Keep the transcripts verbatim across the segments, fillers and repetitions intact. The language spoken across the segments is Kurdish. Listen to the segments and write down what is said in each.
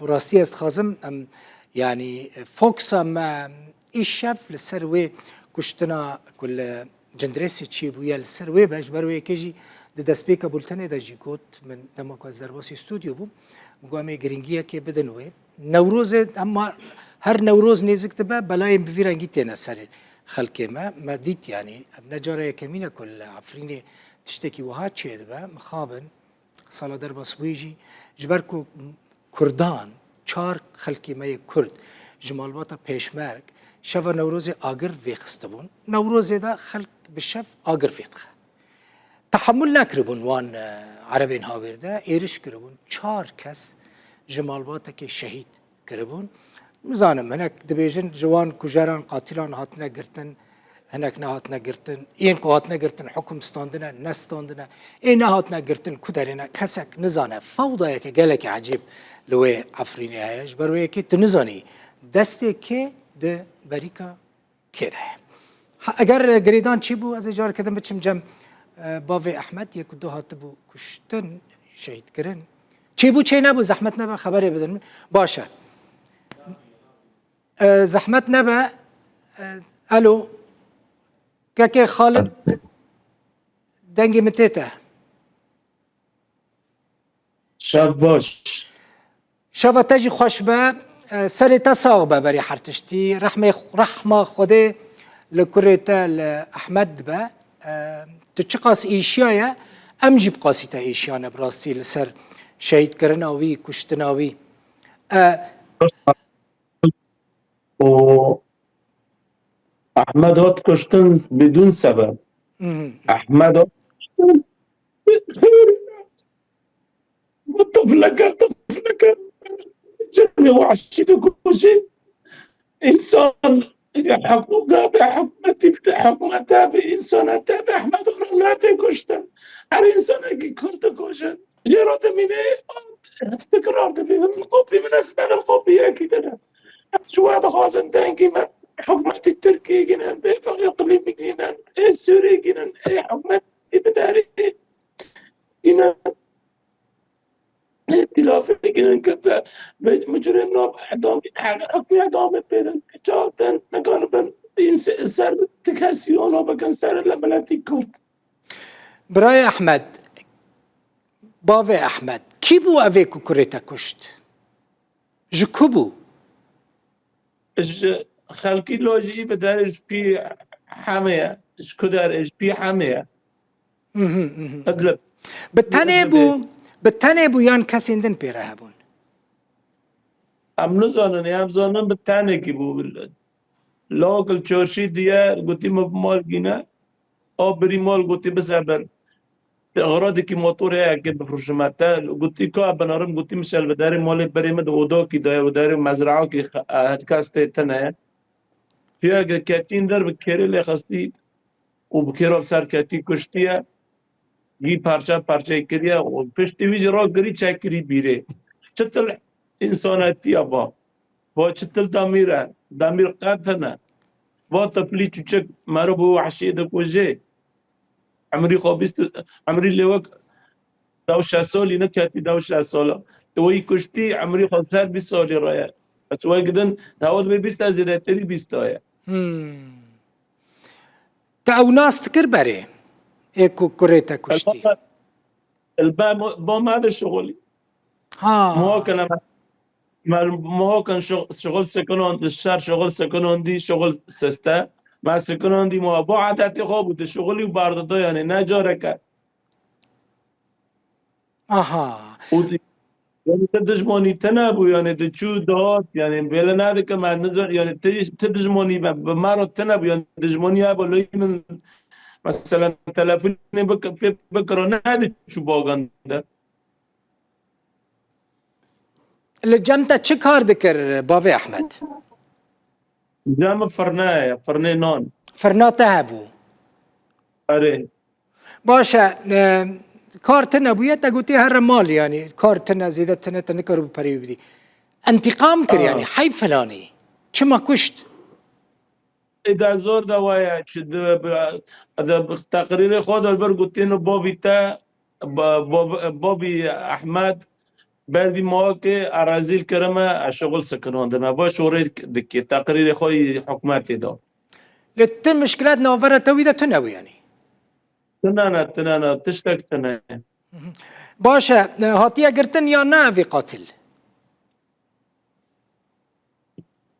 Bi rastî ez dixwazim, em, yanî, fokusa me îşev li ser wê kuştina ku li Cindirêsê çêbûye li ser wê be, ji ber wê yekê jî di destpêka bultenê de jî got, min dema ku ez derbasî stûdyo bûm, min got em ê giringiyekê bidin wê. Newrozê, hema her Newroz nêzik dibe, belayên bi vî rengî têne ser xelkê me. Me dît, yanî ev ne cara yekemîn e ku li Efrînê tiştekî wiha çêdibe, mixabin. Sala derbasbûyî jî ji ber ku Kurdan, çar xelkê me yê Kurd ji malbata Pêşmerg şeva Newrozê agir vêxistibûn. Newrozê de xelk bi şev agir vêdixe. Tehemûl nekiribûn wan, e, erebên hawêr de êriş kiribûn. Çar kes ji malbatekê şehîd kiribûn. Nizanim, hinek dibêjin ji wan kujeran, qatîlan hatine girtin, hinek nehatine girtin. Yên ku hatine girtin, hukum standine, nestandine. Ê nehatine girtin, ku derê ne? Kesek nizane. Fewdayeke gelekî ecêb li wê Efrînê heye. Ji ber wê yekê tu nizanî destê kê di berîka kê de ye. Ha, eger girêdan çêbû, ez ê careke din biçim cem, e, bavê Ehmed, yê ku du hatibû kuştin, şehîd kirin. Çêbû çê nebû, zehmet nebe, xeberê bidin min. Baş e. E, zehmet nebe, e, alo. Kekê Xalid, dengê min tê te. Şev baş. Şeva te jî xweş be, e, serê te sax be berî her tiştî. Rehmê, rehma Xwedê li kurê te li Ehmed be. E, tu çiqas êşiyaye, em jî bi qasî te êşiyane bi rastî li ser şehîdkirina wî, kuştina wî. E, û Ehmed hat kuştin bidûn sebeb. Mhm. Ehmed hat kuştin. Bu tifleke, tifleke. Cemê wahşî dikujî. Însan, ya, hukûka be, hikûmetî be, hikûmeta be, însana te be, Ehmed Oral nate kuştin. Her însanekî Kurd dikujin. Jê re dimîne, tekrar dibî. Min qopî min ez benim qopî yekî dene. Ji we dixwazin dengî me hikûmetî Tirkiyê gînin, bê feqî qilîmî gînin, ê Sûrî gînin, ê hikûmetî bidarî gînin, ê tîlafê gînin ke be, be mucrim nab edamî, hukmî edamê pêrin. Çawa ten nekanibin, ser ti kesî ona bikin ser li miletî Kurd. Birayê Ehmed, bavê Ehmed, kî bû evê ku kurê te kuşt? Ji ku bû? Ji xelkî lojî bi derê ji pî hemê ye. Ji ku derê ji pî hemê ye. Mhm, mhm. Idlib. Bi tenê Idlibê. Bû, bi tenê bû yan kesên din pê re hebûn? Em nizanin, em zanin bi tenekî bû. Lawek li çarşî diye, gotî min bi mal gîne. A birî mal gotî bize ber. Te axradekî motorê heye ke bifroşime te. Gotî ka binerim, gotî min şel bi derê malê berê min di odakî de ye, bi derê mezraokî xe-, e, kes tê tine ye. Piya ke ketîn der bi kêrê lê xistî û bi kêra bi ser ketî kuştiye. Gî parça parçe kiriye û piştî wî jî rakirî çekirî bîrê. Çitil însanetiya va. Va çitil demîr e. Demîr qet hene. Va tiflî çûçik meriv û wehşî dikujê. Emrî xwe bîst, emrî lê wek dew şeş salî neketî, dew şeş sala. Tu wî kuştî, emrî xwe ser bîst salî re ye. Ez wek din, dawet bê bîst e, zêdetirî bîst a ye. Hmm. Te ew nas dikir berê? Ê ku kurê te kuştî? Elbet, elbet, bo, bo me de şixulî. Ha. Muhakkak Me, me hokan şo-, şixul sekinon, li şer şixul sekinondî, şixul siste. Me sekinondî, me bo edetê xwe bû, dişixulî û berdida, yanî ne careke. Aha. Û di-, yanî ti dijmanî tine bû, yanî diçû dihat, yanî bêle nedike me, niza-, yanî ti, ti dijmanî be, bi me re tine bû, yanî dijmanî heba lê min, meselen, telefonê bik-, pê bikira, nediçû bagan de. Li cem te çi kar dikir, bavê Ehmed? Cem firne ye, firnê nan. Firna te hebû? Erê. Baş e, e, kar tune bûye, te gotî here mal, yanî kar tune, zêde tune, te nikaribû perê wî bidî. Entîqam kir, ha, yanî hey filanî. Çima kuşt? Ê de zor de waye, çi de bi, de bi teqrîrê xwe de vir gotîn bavî te, ba-, bav-, bavî Ehmed, Ber vî mawakê erezîl kirime, ez şixul sikinandime. Va şorê dikê, teqrîrê xwe yî hikûmetê da. Lê ti mişkilet navbera te wî de tune bû yanî? Tune ne, tune ne, tiştek tune. Baş e, hatiye girtin ya ne vî qatil?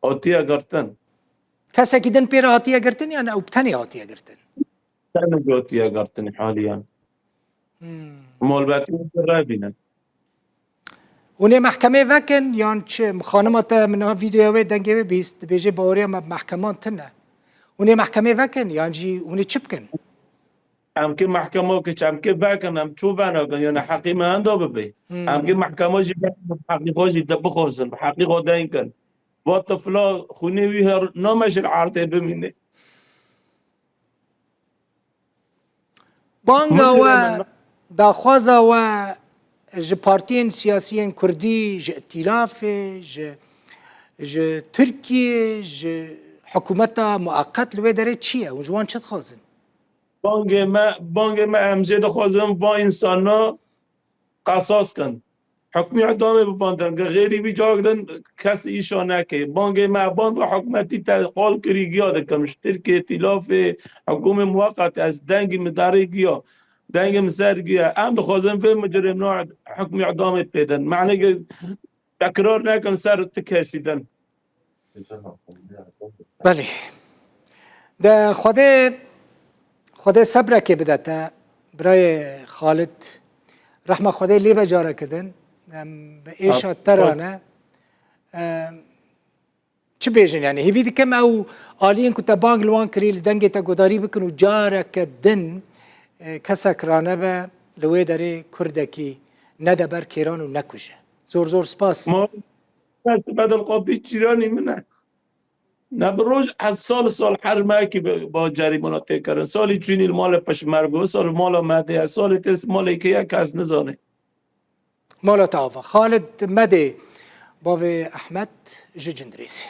Hatiye girtin. Kesekî din pê re hatiye girtin ya ne ew bi tenê hatiye girtin? Tenê hatiye girtin haliyan. Hmm. Malbetî revîne. Hûn ê mehkemê vekin yan çi? Xanima te min niha vîdeoya wê, dengê wê bîst, dibêje baweriya me bi mehkeman tune. Hûn ê mehkemê vekin yan jî hûn ê çi bikin? Em kê mehkema ke çemkê vekin, em çû venakin, yani heqî me henda bibe. Hmm. Em kê mehkema jî vekin, heqî xwe jî de bixwazin, heqî xwe deyn kin. Va tifla xwînê wî her name ji erdê bimîne. Banga we, daxwaza we ji partiyên siyasiyên kurdî, ji îtîlafê, ji, ji Tirkiyê, ji hikûmeta mueqet li wê derê çi ye? Hûn ji wan çi dixwazin? Bangê me, bangê me em jê dixwazin va însana qesas kin. Hukmî idamê bibandin. Ge xêrî wî cak din kes îşa neke. Bangê me ban ve hikûmetî te qal kirî giya dikim. Ji Tirkiyê, tîlafê, hikûmê muweqet ez dengî min derê giya. Dengê min ser giya. Em dixwazin vê micrimna hukmî idamê pê din. Mane ge tekrar nekin ser ti kesî din. Belê. De Xwedê, Xwedê sebrekê bide te, birayê Xalid. Rehma Xwedê lê be careke din. Em bi êşa te re ne. Em, çi bêjin yani? Hêvî dikim ew aliyên ku te bang li wan kirî, li dengê te guhdarî bikin û careke din, e, kesek ranebe li wê derê kurdekî nede ber kêran û nekuje. Zor zor spas. Ma, ez bedel qapî cîranî min e. Ne bi roj, ez sal sal her mehekî bi, ba cerîmana tê kirin. Salî çûnî li malê pişmergo, sal li mala me de ye, salê tê malê kê ye kes nizane. Mala te ava. Xalid Medê, bavê Ehmed ji Cindirêsê.